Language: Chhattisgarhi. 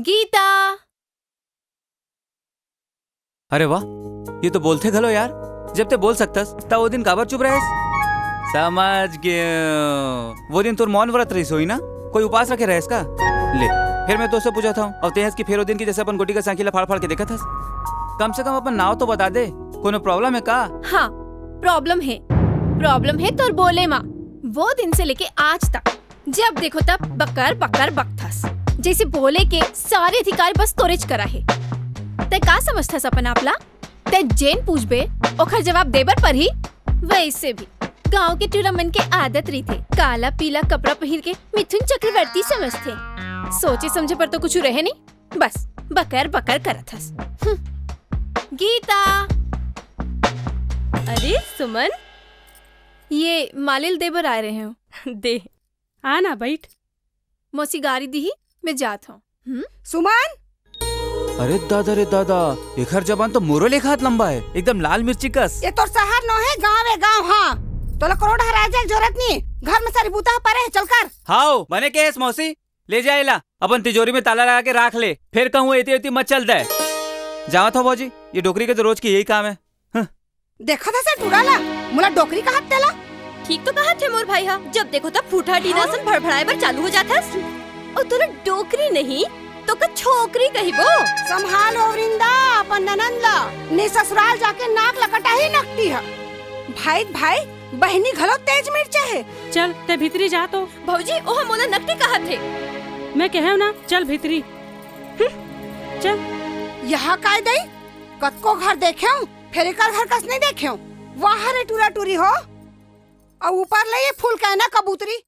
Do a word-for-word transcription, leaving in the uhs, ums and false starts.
गीता। अरे वाह, ये तो बोलथे घलो यार। जब ते बोल सकतस, त वो दिन काबर चुप रहेस? समझ गयो। वो दिन तोर मौन व्रत रहिस होही ना? कोई उपास रखे रहेस का? ले, फेर मैं तोसे पूछत हंव, अउ ते हस कि फेर वो दिन के जइसे अपन गोटी के सांखी ला फाड़ फाड़ के देखत हस। कम से कम अपन नाव तो बता दे, कोनो problem हे का? हाँ, problem हे। Problem हे तोर बोले मा। वो दिन से लेके आज तक जब देखो तब बकर बकर बकथस, जइसे बोले के सारे अधिकार बस तोरेच करा हे। तैं का समझथस अपन आप ला? तैं जेन पूछबे, ओखर जवाब देबर परही। वइसे भी गांव के टूरा मन के आदत रहिथे, काला पीला कपड़ा पहिर के मिथुन चक्रवर्ती समझथे। सोचे समझे पर तो कुछु रहे नहीं, बस बकर बकर करत हस। हम्म। गीता। अरे सुमन। ये मालिल देबर आए रहे हंव। दे। आ ना, बइठ। मौसी गारी दिही, मैं जात हंव। हम्म? सुमन। अरे दादा रे दादा, एखर जबान तो मोरो लेखा हाथ लंबा हे, एकदम लाल मिर्ची कस। ये तोर सहर नोहे, गांव हे गांव। हाँ, तोला करोड़ हराए जाए जरूरत नहीं, घर में सारी बूता परे हे, चल कर। हाव, बने केहेस मौसी, ले जा एला, अपन तिजोरी में ताला लगा के राख ले, फेर कहूँ एती ओती मत चल दे। जावत हंव भौजी, ये डोकरी के तो रोज के यही काम हे। हं। देखत हस ए टूरा ला, मोला डोकरी कहत तेला। ठीक तो कहत हे मोर भाई हा, जब देखो तब फूटा टीना असन भड़भड़ाए बर चालू हो जात हस। अउ तोला डोकरी नहीं, तो का छोकरी कहिबो। संभाल हो वृंदा, अपन ननंद ला, नहीं ससुराल जाके नाक ला कटाही नकटी हा। भाई भाई, बहिनी घलो तेज मिर्चा हे। चल, तैं भीतरी जा तो। भौजी, ओह मोला नकटी कहत हे। मैं कहेंव ना, चल भीतरी। हं, चल। यह काय दई? कतको घर देखेंव, फेर एकर घर कस नहीं देखेंव। वाह रे टूरा टूरी हो। अउ ऊपर ले ये फूल के ना कबूतरी,